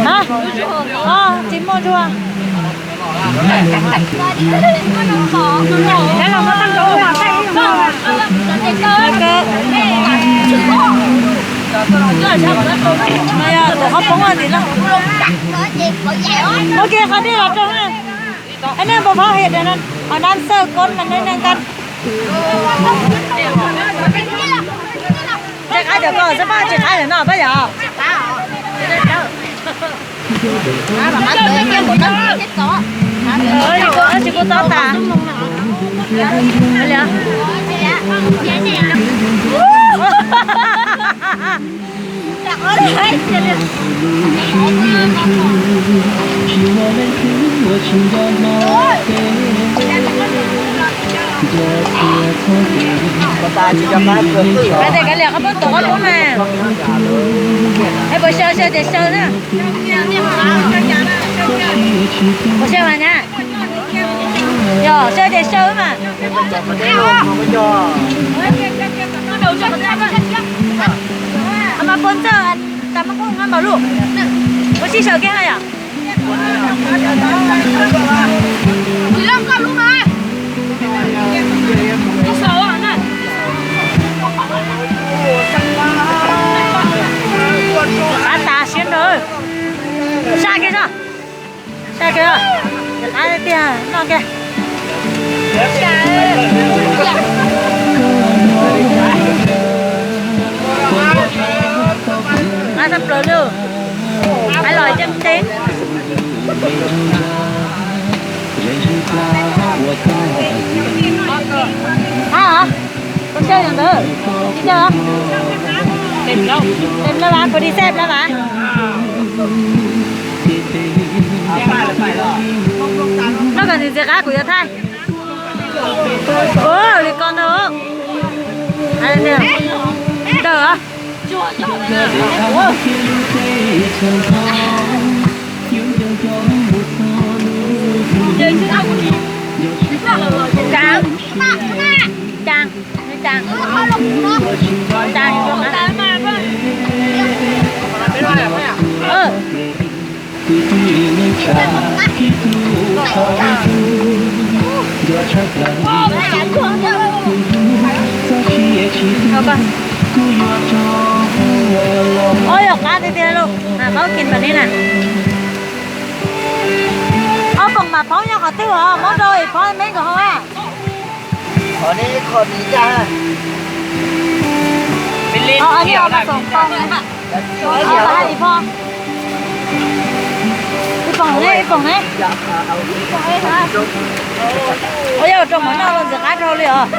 Hab, tsis muaj ntsuag. Tus qhov poob ntawm no. Ua ke qhov dej los rau na. Nej puas paub hais tias qhov dab xawj koob mas nej neej nqa. Tsis qab cov ko xwb pab, tsis qab cov no pab yom. Tsis kuv txob tas. Kav liam, kav liam, qhov poob tuaj qhov poob mas. Es puas xyaw, xyaw tias xyaw na. Puas xyaw mas nyab? Yog xyaw tias xyaw mas. Mas puas ntxawg tas mas koj nqa npaum luj. Puas sib xyaw kiag na yom? Qab tas siab nrog. Saj kiag, saj kiag, qab tiag noj kiag. Qab tshaj plaws li, qab los ceeb ceeb. Qab os, kuv xyaw yog ntawd, tsis xyaw. Tes plab vas, kuv dig xaj plab vas. Noj kom ntxim ntxim qab kuv yuav thaij. Ua li ko ntag. Ntawd. Cas, cas, cas, cas. Ob yog qab tiag tiag lauj, qab kis npam li na. Ob koom mam phob nyob qhov twg os, muab rau ib phob me nkawd haus a. Ib phob, ib poom ne, ib poom ne. Ua yog rau mov noj los ntxim qab rau li os.